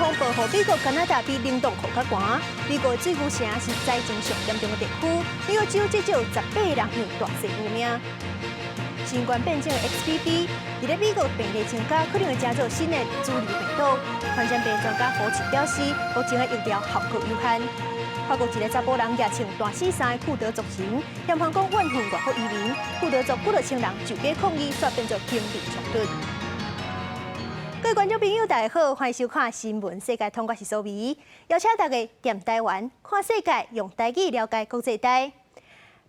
風暴，予美國加拿大比冷凍庫較寒。美國水牛城是災情上嚴重的地區，紐約州至少18人因大雪殞命。新冠變種的 XBB，佇咧美國病例增加，可能會成做新的主流病毒。傳染病專家福奇表示，目前的疫苗效果有限。法國一个查埔人舉穿大死衫的庫德族人，嫌犯講怨恨外國移民，庫德族幾若千人上街抗議，煞變做警民衝突。各位觀眾朋友，大家好，歡迎收看《新聞世界通》，我是蘇眉，邀請大家踮台灣看世界，用台語了解國際大。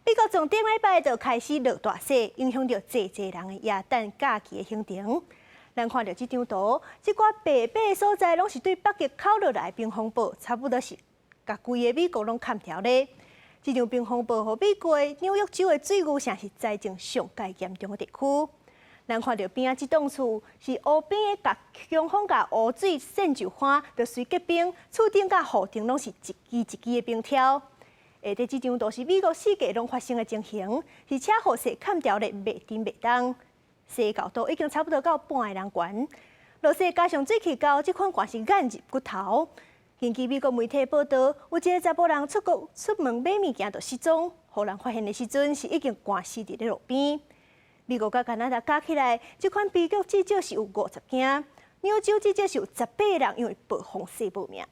美國從頂禮拜就開始落大雪，影響著濟濟人的耶誕假期的行程。咱看著這張圖，這寡白白的所在，攏是對北極口落來的冰風暴，差不多是共規个美國攏崁牢咧。這場冰風暴予美國紐約州的水牛城是災情上蓋嚴重的地區。咱看著邊仔這棟厝是湖邊的，共強風共雨水滲就翻，就隨結冰，厝頂佮雨頂攏是一支一支的冰條。下底這張圖是美國四界攏發生的情形，是車予雪崁牢咧，袂振袂動。雪厚度已經差不多到半个人懸，落雪加上水氣厚，這款寒是眼入骨頭。根據美國媒體報道，有一个查埔人出國出門買物件就失蹤，予人發現的時陣是已經寒死佇咧路邊。美國佮加拿大加起來，這款悲劇至少是有50件，紐約州至少是有18人因為暴風雪無命。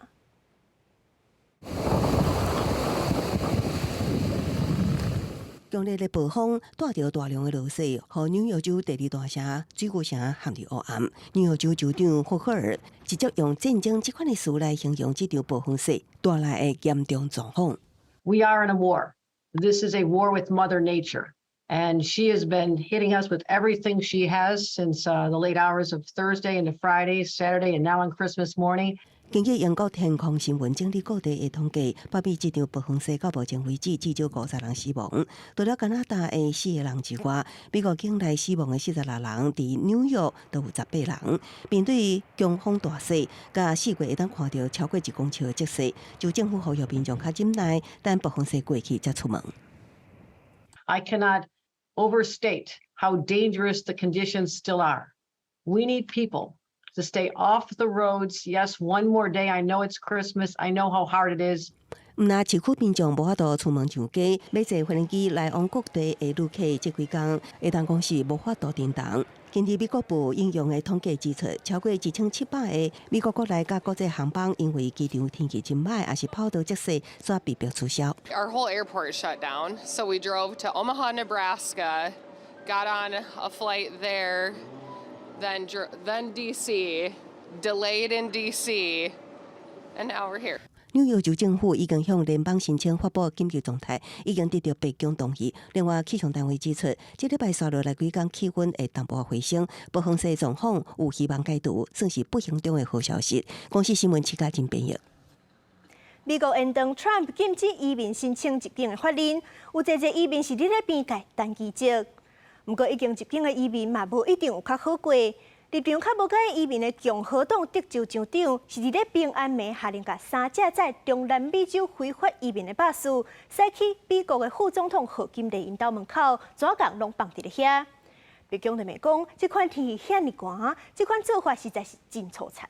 強烈的暴風帶著大量的落雪，予紐約州第二大城水牛城陷入烏暗。紐約州州長霍赫爾直接用戰爭這款的詞來形容這場暴風雪帶來的嚴重狀況。 We are in a war. This is a war with Mother Nature, and she has been hitting us with everything she has since the late hours of Thursday into Friday, Saturday, and now on Christmas morning. 根據英國天空新聞整理各地的統計，北美這場暴風雪到目前為止至少50人死亡。除了加拿大的四個人之外，美國境內死亡的46人，佇紐約都有18人。面對強風大雪，佮四月會當看著超過1公尺的積雪，州政府呼籲民眾較忍耐，等暴風雪過去才出門。 I cannot overstate how dangerous the conditions still are. We need people to stay off the roads. Yes, one more day. I know it's Christmas. I know how hard it is. 毋但市區民眾無法度出門上街，欲坐飛機來往各地的旅客，這幾工會當講是無法度振動。根據美國部引用的統計指出，超過1700個美國國內佮國際航班因為機場天氣真䆀，抑是跑道積雪，煞被迫取消。 Our whole airport shut down, so we drove to Omaha, Nebraska, got on a flight there, then DC, delayed in DC, and now we're here. 紐約州政府已經向聯邦申請發布緊急狀態，已經得到白宮同意。另外，氣象單位指出，這禮拜紲落來幾工氣溫會淡薄回升，暴風雪狀況有希望解除，算是不幸中的好消息。公視新聞徐家珍編譯。美國延長 Trump 禁止移民申請入境的法令，有濟濟移民是佇咧邊界等奇蹟。毋過已經入境的移民嘛，無一定有較好過。立場較無仝移民的共和黨德州州長是佇咧平安暝下令，共三隻載中南美洲非法移民的巴士駛去美國的副總統賀錦麗𪜶兜門口，紙工攏放佇咧遐。白宮就罵講，這款天氣遐爾寒，這款做法實在是真粗殘。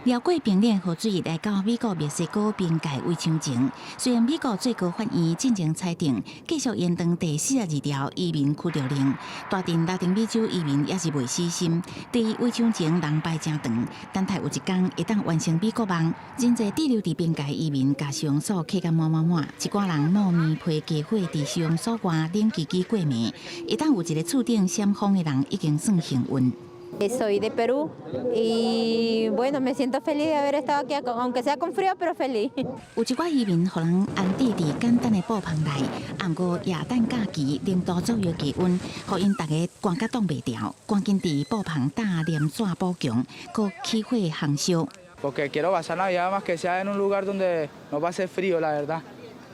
繞過冰冷河水來到美國墨西哥邊界圍牆前，雖然美國最高法院進前裁定繼續延長第42條移民驅逐令，大陣拉丁美洲移民猶是袂死心，佇圍牆前人排誠長，等待有一工會當完成美國夢。真濟滯留佇邊界移民共收容所客甲滿滿滿，一寡人帽棉披家伙佇收容所外冷吱吱過暝，會當有一个厝頂閃風的人已經算幸運。 Soy de Perú y bueno, me siento feliz de haber estado aquí, aunque sea con frío, pero feliz. 有一寡移民予人安置佇簡單的布棚內，毋過耶誕假期零度左右低溫，予𪜶逐家寒甲擋袂牢，趕緊佇布棚搭黏紙補強，閣起火烘燒。 Porque quiero pasar Navidad más que sea en un lugar donde no pase frío, la verdad.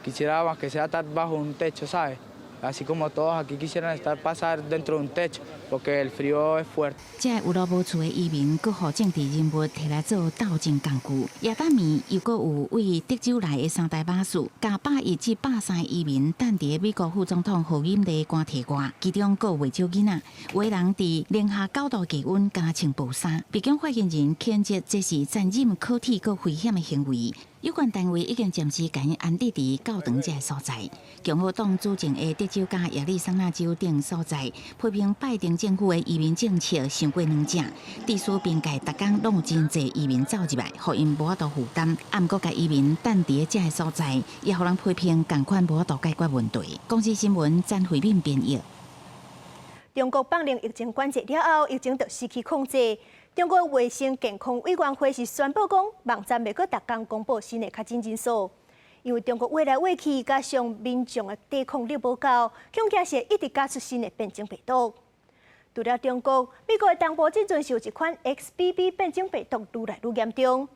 Quisiera más que sea estar bajo un techo, ¿sabes? Así como todos aquí quisieran estar pasar dentro de un techo, porque el frío es fuerte。這有路無厝的移民，閣予政治人物提來做鬥爭工具。耶誕暝又閣有對德州來的三台巴士，共110至130移民等佇美國副總統賀錦麗官邸外，其中閣有袂少囡仔，有的人佇零下9度低溫，敢若穿薄衫。白宮發言人譴責這是殘忍、可恥、閣危險的行為。有關單位已經暫時共𪜶安置佇教堂這个所在。共和黨主政的德州佮亞利桑那州等所在，批評拜登政府的移民政策傷過軟正，致使邊界逐工攏有真濟移民走入來，予𪜶無法度負擔。啊，毋過共移民等佇這个所在，也予人批評仝款無法度解決問題。公視新聞詹慧敏編譯。中國放令疫情管制了後，疫情就失去控制。中國衛生健康委員會是宣布講，網站袂閣逐工公布新的確診人數，因為中國挖來挖去，加上民眾的抵抗力無夠，恐驚是一直加出新的變種病毒。除了中國，美國的東部這陣是有一款 XBB 變種病毒愈來愈嚴重。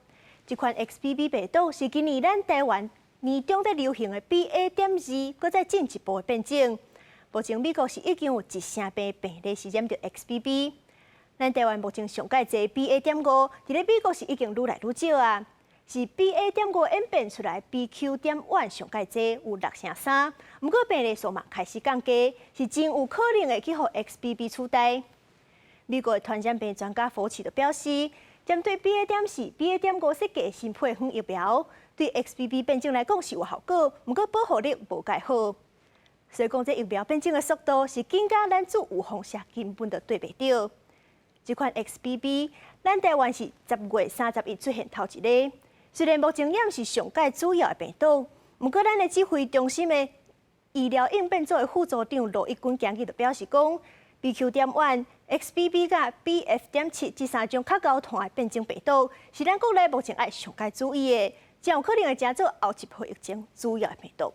這款 XBB 病毒是今年咱台灣年中在流行的 BA.2，閣再進一步的變種。目前美國是已經有一成八病例是染著 XBB。咱台灣目前上蓋濟 BA.5，佇咧美國是已經愈來愈少啊。是 BA.5演變出來 BQ.1上蓋濟，有6成3。毋過病例數嘛開始降低，是真有可能會去予 XBB 取代。美國的傳染病專家福奇就表示，針對 BA.4、BA.5設計的新配方疫苗，對 XBB 變種來講是有效果，毋過保護力無蓋好。所以講，這疫苗變種的速度是緊甲咱做預防射根本就對袂著。這款 XBB，咱台灣是10月31出現頭一例。雖然目前猶是上蓋主要的病毒，毋過咱的指揮中心的醫療應變組的副組長羅一鈞今日就表示講，BQ.1、XBB 佮 BF.7這三種較厚傳的變種病毒，是咱國內目前愛上蓋注意的，真有可能會成做後一波疫情主要的病毒。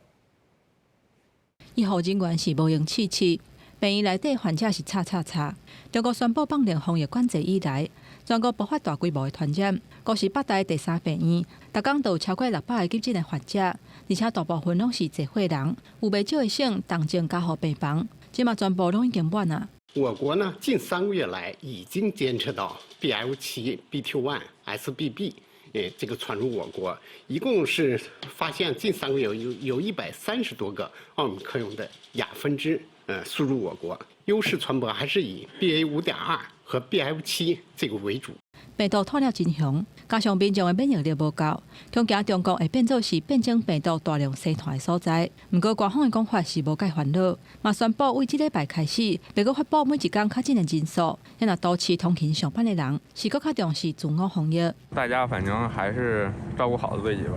醫護人員是無閒試試，病院內底患者是吵吵吵。中國宣布放令防疫管制以來，全國爆發大規模的傳染。五是北大第三病院，逐工都有超過600个急診的患者，而且大部分攏是濟歲人，有袂少的省重症加護病房，這馬全部攏已經滿啊。我國呢，近3個月來已經監測到 BF7、BQ1、XBB，這個傳入我國，一共是發現近3個月有130多個奧密克戎的亞分支，輸入我國。優勢傳播還是以 BA.5.2和 BF7這個為主。病毒傳了真兇，加上民眾的免疫力無夠，恐驚中國會變做是變種病毒大量生傳的所在。毋過官方的講法是無蓋煩惱，嘛宣布對這禮拜開始，袂閣發布每一工確診的人數。若都市通勤上班的人，是閣較重視自我防疫。大家反正還是照顧好自己吧，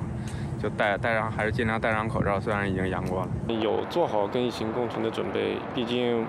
就戴上，還是盡量戴上口罩。雖然已經陽過了，有做好跟疫情共存的準備，畢竟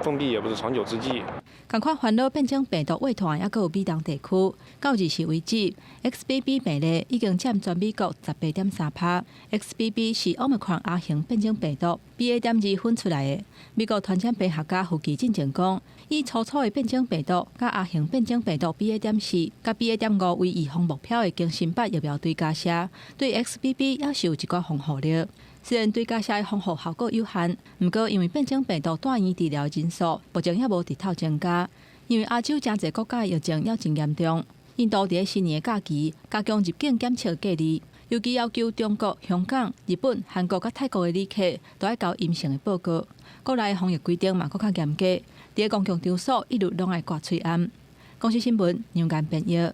封閉也不是長久之計。仝款煩惱變種病毒外傳，猶閣有美東地區，到20時為止，XBB 病例已經佔全美國18.3趴。XBB 是奧密克戎亞型變種病毒 BA.2分出來的。美國傳染病學家福奇進前講，以粗糙的變種病毒、佮亞型變種病毒 BA.4、佮 BA.5為預防目標的更新版疫苗追加射，對 XBB 猶是有一寡防護力。雖然追加射的防護效果有限，毋過因為變種病毒住院治療人數目前猶無直透增加，因為亞洲誠濟國家的疫情猶真嚴重。印度佇咧新年的假期加強入境檢測隔離，尤其要求中國、香港、日本、韓國佮泰國的旅客都愛交陰性的報告。國內防疫規定嘛閣較嚴格，佇咧公共場所一律攏愛掛喙罨。公視新聞楊堅編譯。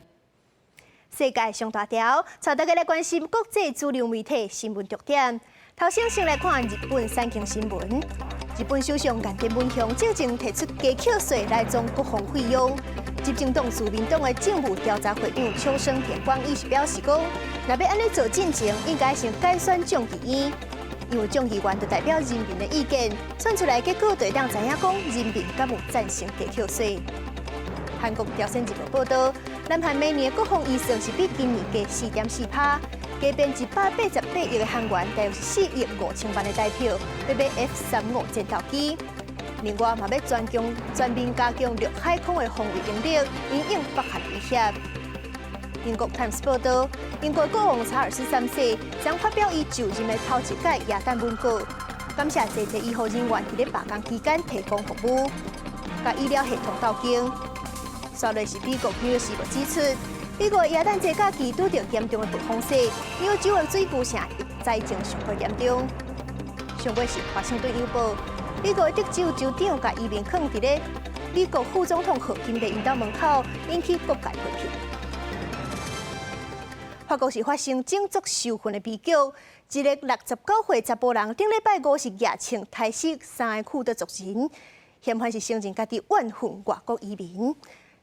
世界上大條，帶大家來關心國際主流媒體新聞重點。頭先先來看日本產經新聞。日本首相岸田文雄最近提出加課稅來裝國防費用。執政黨自民黨的政務調查會長秋生田光一是表示講，若欲按呢做進前，應該先改選眾議院，因為眾議員就代表人民的意見，選出來結果就會當知影講人民敢有贊成加課稅。韓國朝鮮日報報導，南韓明年的國防預算是比今年加4.4趴，加編188億的韓元，大約是4億5千萬的台票，欲買 F-35戰鬥機。另外，嘛欲全面加強陸海空的防衛能力，因應北韓威脅。英國《Times》報導，英國國王查爾斯三世將發表伊就任的頭一屆耶誕文告。感謝濟濟醫護人員佇咧罷工期間提供服務，佮醫療系統鬥經。紲落是美國紐約時報指出，美國耶誕節假期拄著嚴重的暴風雪，紐約州的水牛城災情上閣嚴重。上尾是華盛頓郵報，美國德州州長共移民囥佇咧美國副總統賀錦麗𪜶兜門口，引起各界批評。法國是發生種族仇恨的悲劇，一个69歲查埔人，頂禮拜五是舉槍刣死三个庫德族人，嫌犯是承認家己怨恨外國移民。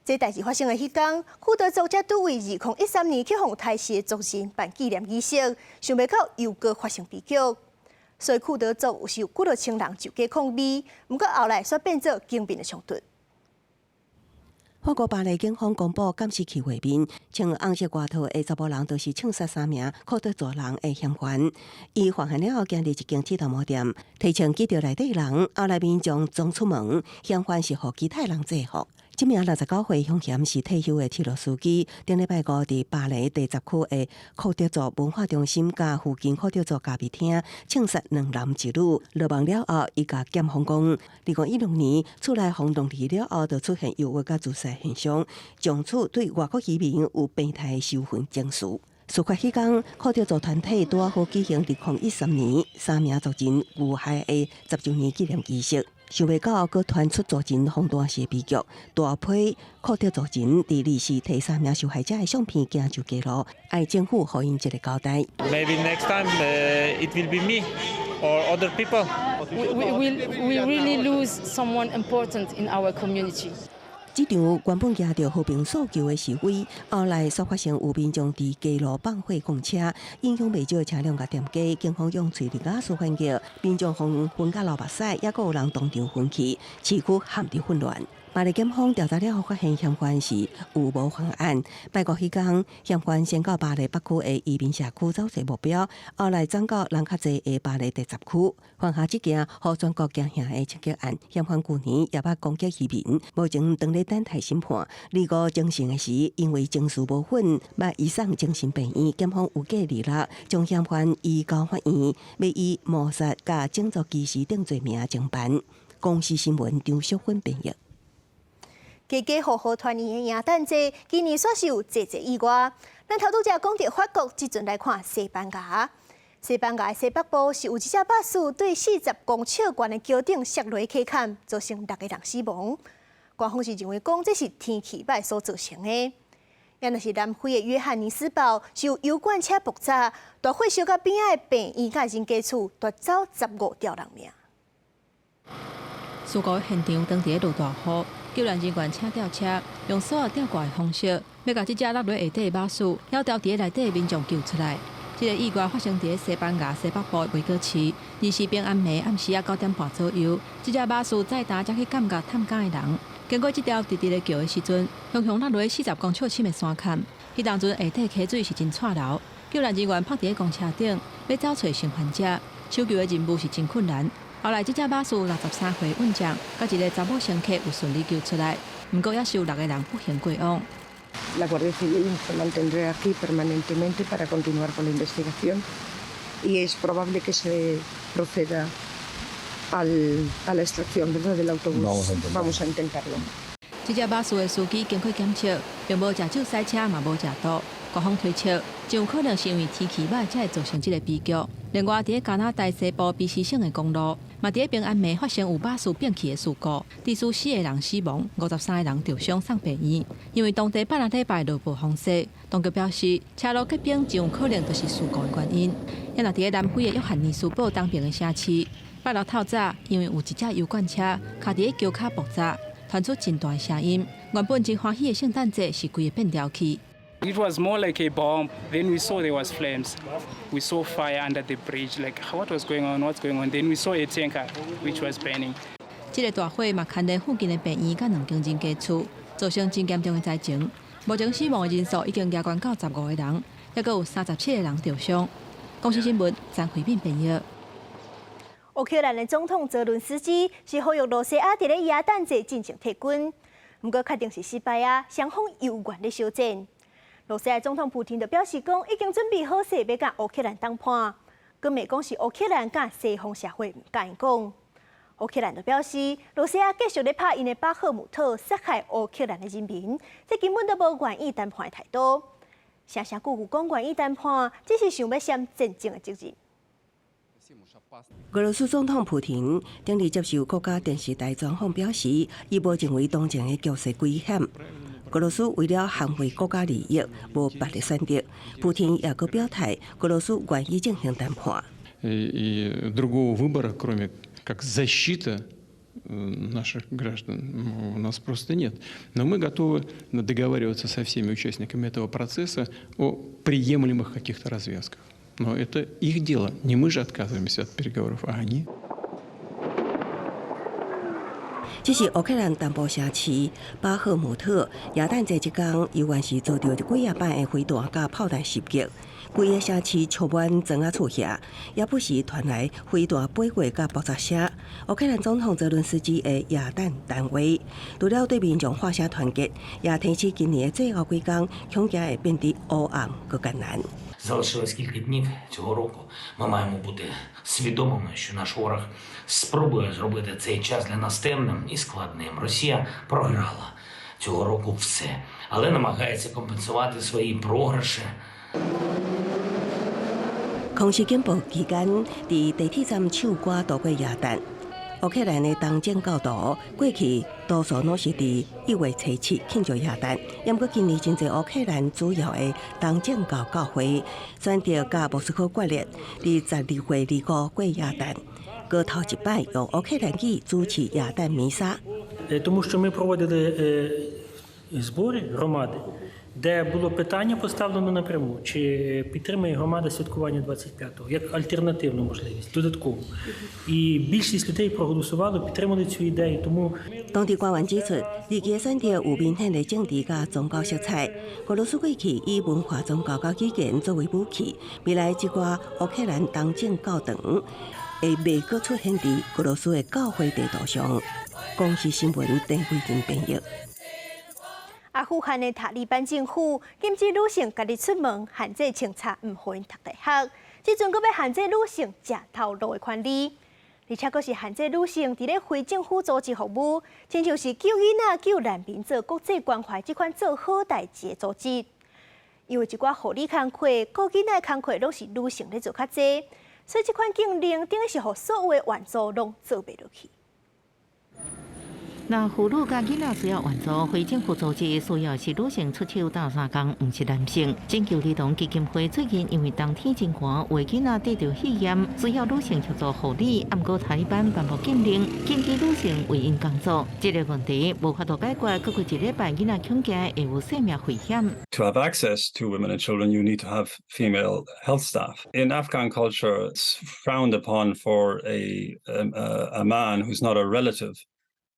這代誌發生的彼工，庫德族才拄為2013年去予刣死的族人辦紀念儀式，想袂到又閣發生悲劇。所以庫德族是有幾若千人上街抗議，毋過後來煞變做警民的衝突。法國巴黎警方公布監視器畫面，穿紅色外套的查埔人就是槍殺三名庫德族人的嫌犯。伊犯案了後，行入一間鐵頭毛店，提槍指著內底人，後來民眾衝出門，嫌犯是予其他人制服。這名69歲兇嫌是退休的鐵路司機，頂禮拜五佇巴黎第10區的庫德族文化中心佮附近庫德族咖啡廳槍殺兩男一女，落網了後，伊共檢方講，2016年厝內予弄離了後，就出現憂鬱佮自殺現象，從此對外國移民有病態仇恨情緒。事發彼工，庫德族團體拄仔好舉行2013年三名族人遇害的10週年紀念儀式。想袂到，閣傳出族人予彈死的悲劇，大批庫德族人佇二四提三名受害者的相片行上街路，愛政府予𪜶一個交代。 Maybe next time it will be me or other people. We really lose someone important in our community. 這場原本舉著和平訴求的示威，後來煞發生有民眾佇街路放火摃車，影響袂少的車輛佮店家，警方用催淚瓦斯反擊，民眾予熏甲流目屎，猶閣有人當場昏去，市區陷佇混亂。巴黎檢方調查了後，發現嫌犯是有謀犯案。拜五彼工，嫌犯先到巴黎北區的移民社區找揣目標，後來轉到人較濟的巴黎第10區，犯下這件予全國驚嚇的槍擊案。嫌犯舊年也捌攻擊移民，目前當咧等待審判。二五偵訊的時，因為情緒無穩，欲移送精神病院。檢方預計二六將嫌犯移交法院，欲以謀殺佮種族歧視等罪名偵辦。公視新聞張淑芬編譯。家家戶戶團圓的耶誕節，今年煞是有濟濟意外。咱頭拄才講著法國，這陣來看西班牙。西班牙的西北部是有一隻巴士對40公尺懸的橋頂摔落去砍，造成六個人死亡。官方是認為講這是天氣歹所造成的。也若是南非的約翰尼斯堡，是有油罐車爆炸，大火燒到邊仔的病院佮人家厝，奪走15條人命。事故現場當時落大雨，救援人員請吊車，用索仔吊掛的方式，欲共這隻落佇下底的巴士，曉吊佇內底的民眾救出來。這个意外發生佇西班牙西北部的維戈市，二四平安暝暗時仔9點半左右，這隻巴士載擔才去感覺探工的人，經過這條直直的橋的時陣，雄雄落落40公尺深的山崁，彼當陣下底溪水是真掣流，救援人員趴佇咧公車頂，欲走揣生還者，搜救的任務是真困難。後來，這隻巴士63歲運將，佮一个查某乘客有順利救出來，毋過也是有六個人不幸過往。 La Guardia Civil se mantendrá aquí permanentemente para continuar con la investigación y es probable que se proceda a la extracción, ¿verdad?, del autobús. Vamos a intentarlo. Vamos a intentarlo. 這隻巴士的司機經過檢測，並無食酒駛車，嘛無食毒。官方推測，真有可能是因為天氣歹，才會造成這个悲劇。另外，佇加拿大西部卑詩省的公路，嘛佇平安暝發生有巴士變去的事故，至少四个人死亡，53個人著傷送病院。因為當地拜六禮拜落暴風雪，當局表示車路結冰真有可能就是事故的原因。也若佇南非的約翰尼斯堡東邊的城市，拜六透早，因為有一隻油罐車卡佇橋跤爆炸，傳出真大的聲音。原本真歡喜的聖誕節是規个變調去。 It was more like a bomb. Then we saw there was flames. We saw fire under the bridge. Like, what was going on? What's going on? Then we saw a tanker which was burning. 這个大火嘛，牽連附近的病院佮兩間人家厝，造成真嚴重的災情。目前死亡的人數已經加懸到15個人，猶閣有37個人著傷。公視新聞張惠敏編譯。烏克蘭的總統澤倫斯基是呼籲羅西亞佇咧耶誕節進前撤軍，毋過確定是失敗啊，雙方猶原咧相戰。羅西亞總統普丁就表示講，已經準備好勢欲佮烏克蘭談判。閣罵講是烏克蘭佮西方社會毋共𪜶講。烏克蘭就表示，羅西亞繼續咧拍𪜶的巴赫姆特，殺害烏克蘭的人民，這根本都無願意談判的態度。聲聲句句講願意談判，只是想欲卸戰爭的責任。俄羅斯總統普廷頂日接受國家電視台專訪表示，伊無認為當前的局勢危險。俄羅斯為了捍衛國家利益，無別的選擇。普廷也閣表態，俄羅斯願意進行談判。 И другого выбора, кроме как защита наших граждан, у нас просто нет. Но мы готовы договариваться со всеми участниками этого процесса о приемлемых каких-то развязках. Но это их дело. Не мы же отказываемся от переговоров, а они. 這是烏克蘭東部城市巴赫姆特，耶誕節這工，猶原是遭著幾仔擺的飛彈佮炮彈襲擊，規个城市充滿磚仔厝遐，也不時傳來飛彈飛過佮爆炸聲。烏克蘭總統澤倫斯基的耶誕談話，除了對民眾喊聲團結，也提醒今年的最後幾工，恐驚會變得烏暗閣艱難。 Залишилось кілька днів цього року. Ми маємо бути свідомими, що наш ворог спробує зробити цей час для нас темним і складним. Росія програла цього року все, але намагається компенсувати свої програші. 空襲警報期間，佇地鐵站唱歌度過耶誕。烏克蘭的東正教徒過去多數攏是佇1月初7慶祝耶誕，毋過今年真濟烏克蘭主要的東正教教會選擇佮莫斯科決裂，佇12月25過耶誕，閣頭一擺用烏克蘭語主持耶誕彌撒。 Тому що ми проводили збори громади, де було питання поставлено напряму, чи підтримує громада святкування 25-го, як альтернативну можливість, додаткову. І більшість людей проголосували, підтримали цю ідею. Тому 當地官員指出，日期的選擇有明顯的政治佮宗教色彩。俄羅斯過去以文化、宗教佮語言作為武器，未來這寡烏克蘭東正教堂會袂閣出現佇俄羅斯的教會地圖上。公視新聞鄧慧玲編譯。阿富汗的塔利班政府禁止女性家己出門，限制穿插，毋予𪜶讀大學。這陣閣欲限制女性食頭路的權利，而且閣是限制女性佇咧非政府組織服務，親像是救囡仔、救難民做國際關懷這款做好代誌的組織。因為一寡護理工課、顧囡仔的工課攏是女性咧做較濟，所以這款禁令等於是予所有的援助攏做袂落去。若婦女佮囡仔需要援助，非政府組織需要是女性出手鬥相共，毋是男性。拯救兒童基金會最近因為冬天真寒，有囡仔得著肺炎，需要女性協助護理。毋過塔利班頒布禁令，禁止女性為𪜶工作。這个問題無法度解決，閣過一禮拜囡仔恐驚會有生命危險。 To have access to women and children, you need to have female health staff. In Afghan culture, it's frowned upon for a man who's not a relative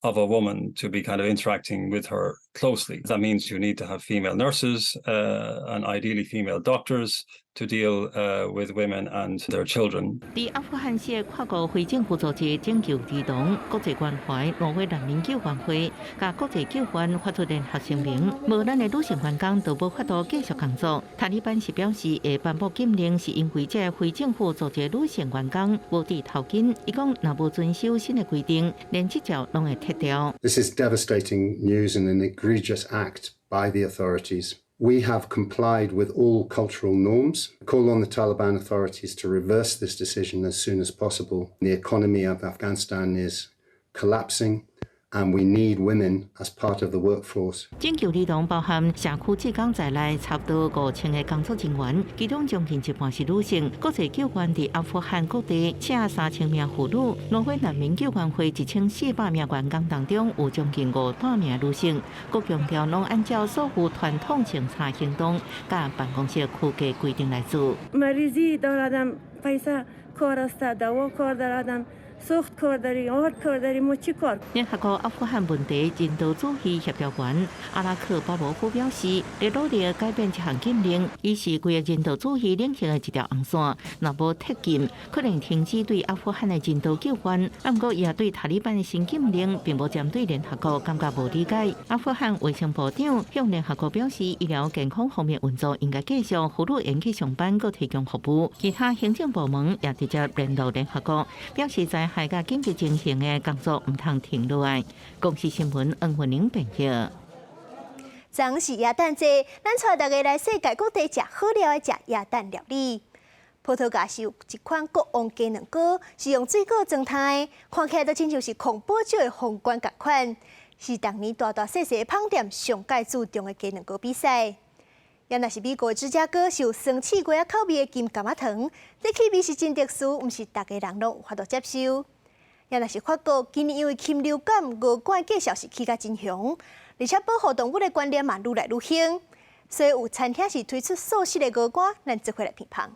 of a woman to be kind of interacting with her closely. That means you need to have female nurses and ideally female doctors to deal with women and their children. 佇阿富汗設跨國非政府組織拯救兒童、國際關懷、挪威難民救援會佮國際救援發出聯合聲明，無咱的女性員工就無法度繼續工作。塔利班是表示會頒布禁令，是因為這非政府組織女性員工無戴頭巾。伊講若無遵守新的規定，連執照攏會撤掉。 This is devastating news and an egregious act by the authorities. We have complied with all cultural norms. Call on the Taliban authorities to reverse this decision as soon as possible. The economy of Afghanistan is collapsing, and we need women as part of the workforce. 拯救兒童包含社區志工在內，差不多5000個工作人員，其中將近一半是女性。國際救援佇阿富汗各地請3000名婦女，挪威難民救援會1400名員工當中有將近500名女性。閣強調攏按照所有傳統清查行動，佮辦公室區隔規定來做。 مریضی داردم پیسه کار است دوا کار داردم. سوخت کار داریم، آرد کار داریم، ما چی کار？聯合國阿富汗問題人道主義協調員阿拉克巴羅夫表示，佇努力改變這項禁令，伊是規个人道主義領域的一條紅線。若無撤禁，可能停止對阿富汗的人道救援。啊，毋過伊也對塔利班的新禁令並無針對聯合國感覺無理解。阿富汗衛生部長向聯合國表示，醫療健康方面運作應該繼續，婦女會去上班，閣提供服務。其他行政部門也直接聯絡聯合國，表示災害佮緊急情形的工作毋通停落來。公視新聞黃雲玲編譯。昨是耶誕節，咱帶大家來世界各地食好料的食耶誕料理。葡萄牙是有一款國王雞卵糕，是用水果裝刣的，看起來就親像是空寶石的皇冠仝款，是逐年大大細細麭店上蓋注重的雞卵糕比賽。也若是美國芝加哥是有酸刺瓜仔口味的金柑仔糖，這氣味是真特殊，毋是逐个人攏有法度接受。也若是法國今年因為禽流感鵝肝價數是起甲真雄，而且保護動物的觀念嘛愈來愈興，所以有餐廳是推出素食的鵝肝，咱做伙來品嘗。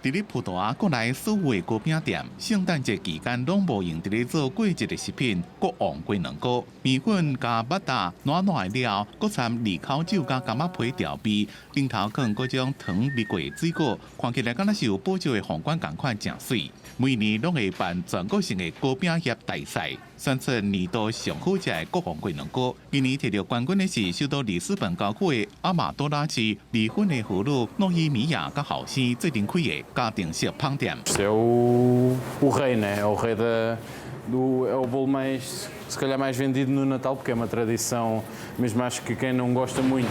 佇咧葡萄牙國內所有的糕餅店，聖誕節期間攏無閒佇咧做過節的食品，國王雞卵糕、麵粉佮肉燥軟軟的了，閣摻利口酒佮柑仔皮調味，頂頭囥各種糖蜜過的水果，看起來敢若是有寶石的皇冠仝款，誠媠。每年攏會辦全國性的糕餅業大賽，選出年度上好食的國王雞卵糕。今年摕著冠軍的是首都里斯本郊區的阿馬多拉市離婚的婦女諾伊米亞佮後生做陣開的家庭式麭店。 É o rei, né? É o rei da, do, é o bolo mais, se calhar mais vendido no Natal, porque é uma tradição, mesmo acho que quem não gosta muito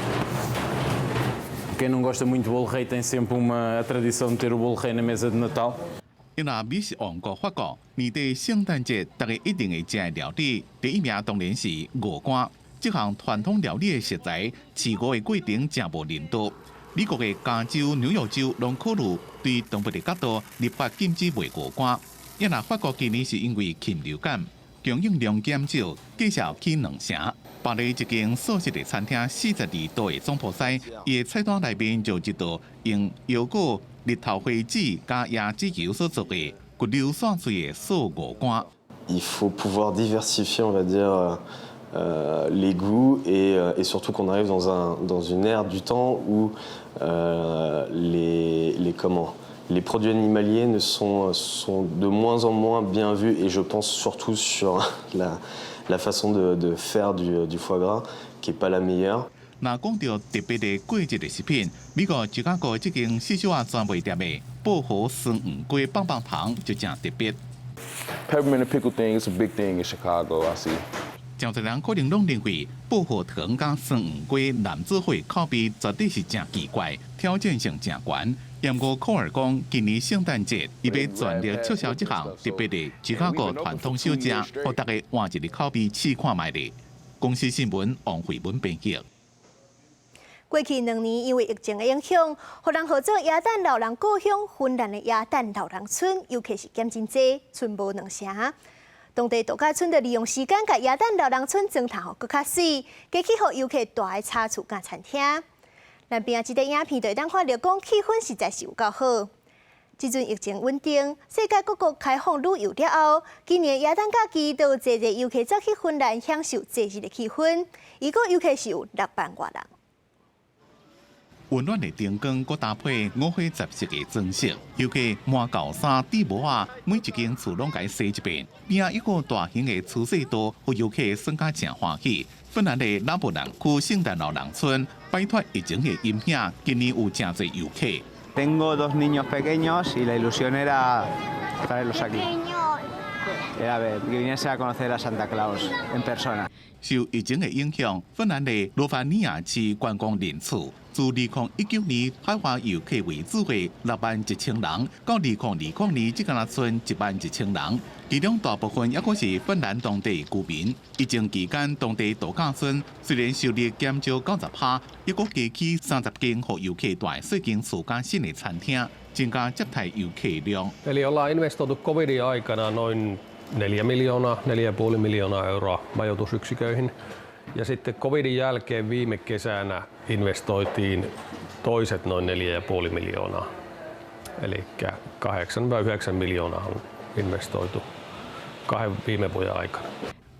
do bolo rei tem sempre a tradição de ter o bolo rei na mesa de Natal. 因為美食王國法國年底聖誕節，大家一定會食的料理，第一名當然是鵝肝。這項傳統料理的食材，飼鵝的過程誠無人道。美國的加州、紐約州攏考慮對動物的角度立法禁止賣鵝肝。因為法國今年是因為禽流感供應量減少，價數起兩成。巴黎一間素食的餐廳42度的總鋪師，伊的菜單內面就一道用腰果、日頭花籽佮椰子油所做的骨溜散碎的素鵝肝。 Il faut pouvoir diversifier, on va dire, les goûts et surtout qu'on arrive dans une ère du temps où les, comment, les produits animaliers ne sont, sont de moins en moins bien vus et je pense surtout sur la façon de faire du foie gras qui n'est pas la meilleure. 若講著特別的過節的食品，美國芝加哥這間四小仔專賣店的薄荷酸黃瓜棒棒糖就誠特別。 Peppermint and pickle thing is a big thing in Chicago, I see. 誠濟人可能攏認為薄荷糖佮酸黃瓜攏做伙口味絕對是誠奇怪，挑戰性誠懸。毋過科爾講，今年聖誕節，伊欲全力促銷這項特別的芝加哥傳統小食，予大家換一个口味試看覓咧。公視新聞王慧文編譯。過去2年因為疫情的影響，予人號做耶誕老人故鄉芬蘭的耶誕老人村，遊客是減真濟，賰無兩成。當地度假村就利用時間，共耶誕老人村裝刣予閣較媠，加去予遊客蹛的茶厝佮餐廳。咱邊仔這个影片就會當看著講氣氛實在是有夠好。這陣疫情穩定，世界各國開放旅遊了後，今年耶誕假期都有濟濟遊客走去芬蘭享受節日的氣氛，預估遊客是有6萬外人。溫暖的燈光，閣搭配五花十色的裝飾，遊客換舊衫、戴帽仔，每一間厝攏共洗一遍。邊仔一個大型的粗細桌，予遊客耍甲誠歡喜。芬蘭的拉普蘭區聖誕老人村擺脫疫情的陰影，今年有誠濟遊客。 Tengo dos niños pequeños y la ilusión era traerlos aquí. Era ver, que viniese a conocer a Santa Claus en persona. 受疫情的影響，芬蘭的羅凡尼亞市觀光人次自2019年海外遊客為主的6萬1千人，到2020年只敢若賰1萬1千人，其中大部分猶閣是芬蘭當地居民。疫情期間，當地度假村雖然收入減少90%，猶閣加起30間予遊客蹛的細間厝佮新的餐廳，增加接待遊客量。 Eli ollaan investoitu covidin aikana noin 4 miljoonaa, 4,5 miljoonaa euroa majoitusyksiköihin. Ja sitten covidin jälkeen viime kesänä investoitiin toiset noin 4,5 miljoonaa. Eli 8-9 miljoonaa on Investoitu 2 viime vuoden aikana.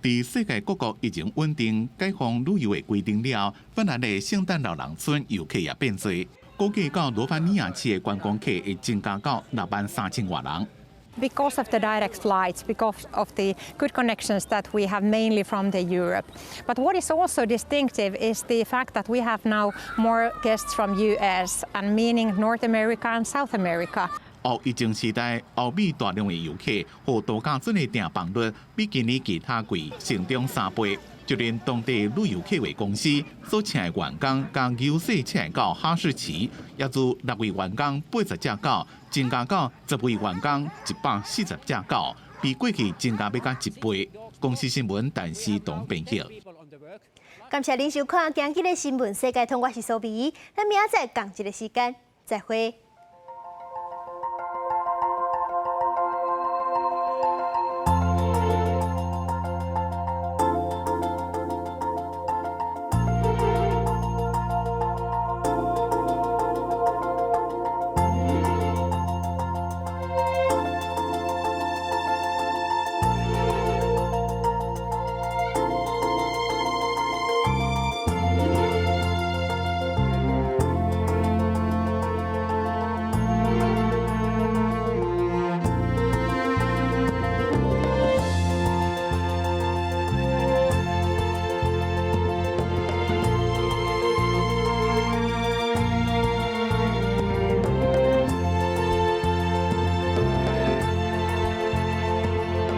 佇世界各國疫情穩定、解放旅遊的規定了，芬蘭的聖誕老人村遊客也變濟，估計到羅凡尼亞市的觀光客會增加到6萬3千外人。 Because of the direct flights, because of the good connections that we have mainly from the Europe. But what is also distinctive is the fact that we have now more guests from US and meaning North America and South America. 後疫情時代，歐美大量的遊客予度假村的訂房率比今年其他季成長3倍。就連當地旅遊客運公司所請的員工，共牛細請的狗哈士奇，也自六位員工80隻狗，增加到10位員工140隻狗，比過去增加欲到一倍。公視新聞陳思東編譯。感謝您收看今日的新聞世界通，我是蘇美，咱明仔載仝一个時間再會。